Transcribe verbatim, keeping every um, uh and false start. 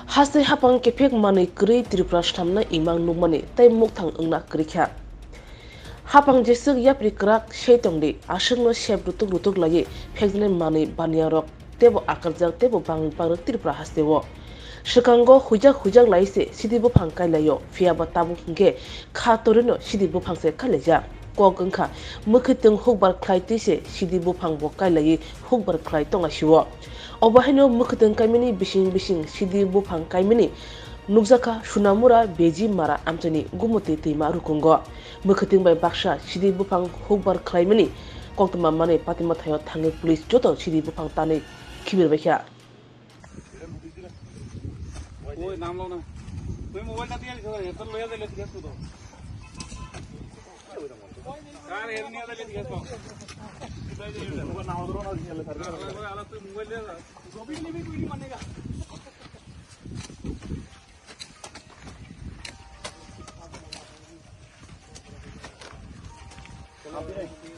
Haste hapang kephek manwi kwrwi Tripura swnamna imang nukmani tei mukthang wngna kwrwi kha. Hapang jeswk yapri kwrak sei tongdi, aswkno sep rutuk rutuk laiwi phekjaknai manwi baniyangrok teibo akarjak teibo bang bangrwk Tripura hasteo. Swkango huijak huijak lai se sidi buphang kailaio, phiyaba tabuk hinkhe kha torino sidi buphang se kailaijak. Kok wngkha mwkhwtwng hukbar khlai twi se sidi buphang bo kailaiwi hukbar khlai tonga sio. Obo haino mwkhwtwng kaimani bising bising sidi buphang kaimani nukjakha Sunamura Beji Mara amchaini Gumoti twima rukungo. Mwkhwtwng bai baksa sidi buphang hukbar khlaimani koktwma manwi patima thaio thangwi police joto sidi buphang tanwi khibir baikha. Oi, nam lo na. Tui mobile ta diya likha, eta loya de le diya sudo. Kar her niya de le diya sudo. Ala, ala, tui mobile de.